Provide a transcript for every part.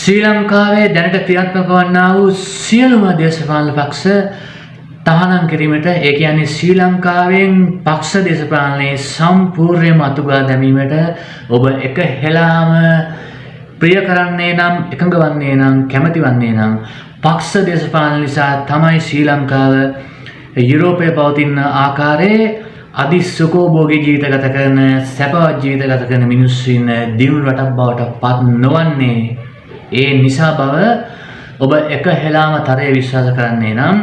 ශ්‍රී ලංකාවේ දැනට ක්‍රියාත්මක වන්නා වූ සියලුම දේශපාලන පක්ෂ තහනම් කිරීමට, ඒ කියන්නේ ශ්‍රී ලංකාවෙන් පක්ෂ දේශපාලනයේ සම්පූර්ණයෙන්ම අතුගා දැමීමට ඔබ එක හෙලාම ප්‍රිය කරන්නේ නම්, එකඟ වන්නේ නම්, කැමති වන්නේ නම්, පක්ෂ දේශපාලන නිසා තමයි ශ්‍රී ලංකාව යුරෝපයේ පවතින ආකාරයේ අධි සුඛෝභෝගී ජීවිත ගත කරන, සැපවත් ජීවිත ගත කරන මිනිස්සු ඉන්න දියුණු රටක් බවට පත් නොවන්නේ ඒ නිසා බව ඔබ එක හෙලාම තරයේ විශ්වාස කරන්නේ නම්,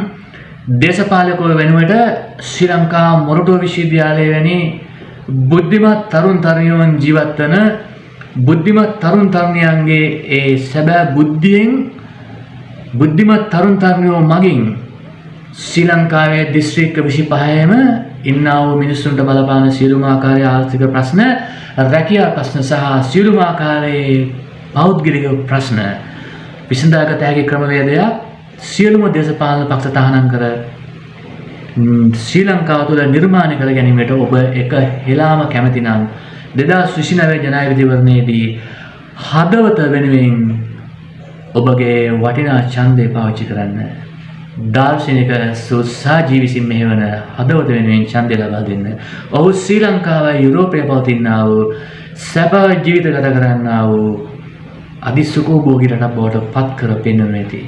දේශපාලකයෝ වෙනුවට ශ්‍රී ලංකා මොරටුව විශ්වවිද්‍යාලය වැනි බුද්ධිමත් තරුණ තරුණියන් ජීවත් වන බුද්ධිමත් තරුණ තරුණියන්ගේ ඒ සැබෑ බුද්ධියෙන්, බුද්ධිමත් තරුණ තරුණියෝ මගින් ශ්‍රී ලංකාවේ දිස්ත්‍රික්ක 25ෙම ඉන්නා වූ මිනිස්සුන්ට බලපාන සියලුම ආකාරයේ ආර්ථික ප්‍රශ්න, රැකියා ප්‍රශ්න සහ සියලුම ආකාරයේ පෞද්ගලික ප්‍රශ්න විසඳාගත හැකි ක්‍රමවේදයක් සියලුම දේශපාලන පක්ෂ තහනම් කර ශ්‍රී ලංකාව තුළ නිර්මාණය කර ගැනීමට ඔබ එක හෙලාම කැමති නම්, 2029 ජනාධිපතිවරණයේදී හදවත වෙනුවෙන් ඔබගේ වටිනා ඡන්දය පාවිච්චි කරන්න. දාර්ශනික සුසාජී විසින් මෙහෙවන හදවත වෙනුවෙන් ඡන්දය ලබා දෙන්න. ඔහු ශ්‍රී ලංකාවයි යුරෝපයේ පවතිනා වූ සැප ජීවිත ගත කරන්නා වූ අධිසුඛෝභෝගී රටක් බවට පත් කර පෙන්වනු ඇති.